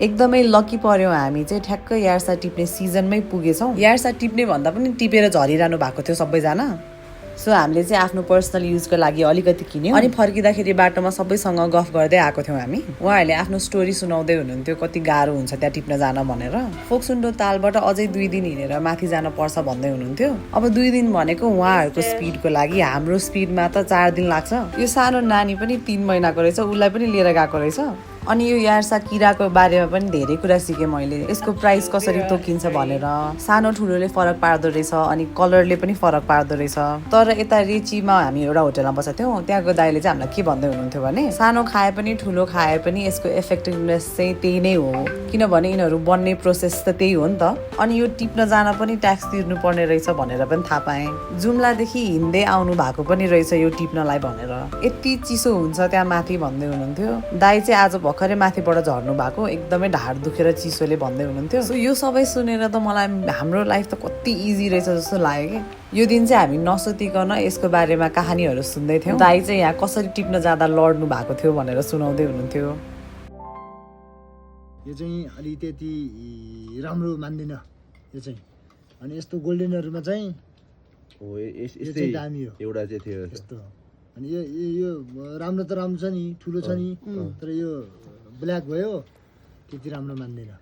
एकदमै लकी पर्यौँ हामी चाहिँ ठ्याक्कै यार्सा टिप्ने सिजनमै पुगेछौँ। यार्सा टिप्ने भन्दा पनि टिपेर झरिरहनु भएको थियो सबैजना। सो हामीले चाहिँ आफ्नो पर्सनल युजको लागि अलिकति किन्यौँ अनि फर्किँदाखेरि बाटोमा सबैसँग गफ गर्दै आएको थियौँ हामी। उहाँहरूले आफ्नो स्टोरी सुनाउँदै हुनुहुन्थ्यो कति गाह्रो हुन्छ त्यहाँ टिप्न जान भनेर। फोक्सुन्डो तालबाट अझै 2 दिन हिँडेर माथि जान पर्छ भन्दै हुनुहुन्थ्यो। अब 2 दिन भनेको उहाँहरूको स्पिडको लागि, हाम्रो स्पिडमा त 4 दिन लाग्छ। यो सानो नानी पनि 3 महिनाको रहेछ, उसलाई पनि लिएर गएको रहेछ। अनि यो यार्सा किराको बारेमा पनि धेरै कुरा सिकेँ मैले। यसको प्राइस कसरी तोकिन्छ भनेर, सानो ठुलोले फरक पार्दो रहेछ अनि कलरले पनि फरक पार्दो रहेछ। तर यता रेचीमा हामी एउटा होटलमा बसेको थियौँ, त्यहाँको दाइले चाहिँ हामीलाई के भन्दै हुनुहुन्थ्यो भने सानो खाए पनि ठुलो खाए पनि यसको इफेक्टिभनेस चाहिँ त्यही नै हो, किनभने यिनीहरू बन्ने प्रोसेस त त्यही हो नि त। अनि यो टिप्न जान पनि ट्याक्स तिर्नु पर्ने रहेछ भनेर पनि थाहा पाएँ। जुम्लादेखि हिँड्दै आउनु भएको पनि रहेछ यो टिप्नलाई भनेर। यति चिसो हुन्छ त्यहाँ माथि भन्दै हुनुहुन्थ्यो। दाइ चाहिँ आज भर्खरै माथिबाट झर्नु भएको, एकदमै ढाड दुखेर चिसोले भन्दै हुनुहुन्थ्यो। सो यो सबै सुनेर त मलाई हाम्रो लाइफ त कति इजी रहेछ जस्तो लाग्यो कि। यो दिन चाहिँ हामी नसुतिकन यसको बारेमा कहानीहरू सुन्दै थियौँ। दाइ चाहिँ यहाँ कसरी टिप्न जाँदा लड्नु भएको थियो भनेर सुनाउँदै हुनुहुन्थ्यो। यो चाहिँ अलि त्यति राम्रो मान्दिनँ यो चाहिँ। अनि यस्तो गोल्डेनहरूमा चाहिँ यस्तै दामी हो एउटा चाहिँ थियो यस्तो। अनि यो राम्रो त राम्रो छ नि, ठुलो छ नि, तर यो ब्ल्याक भयो त्यति राम्रो मान्दिनँ।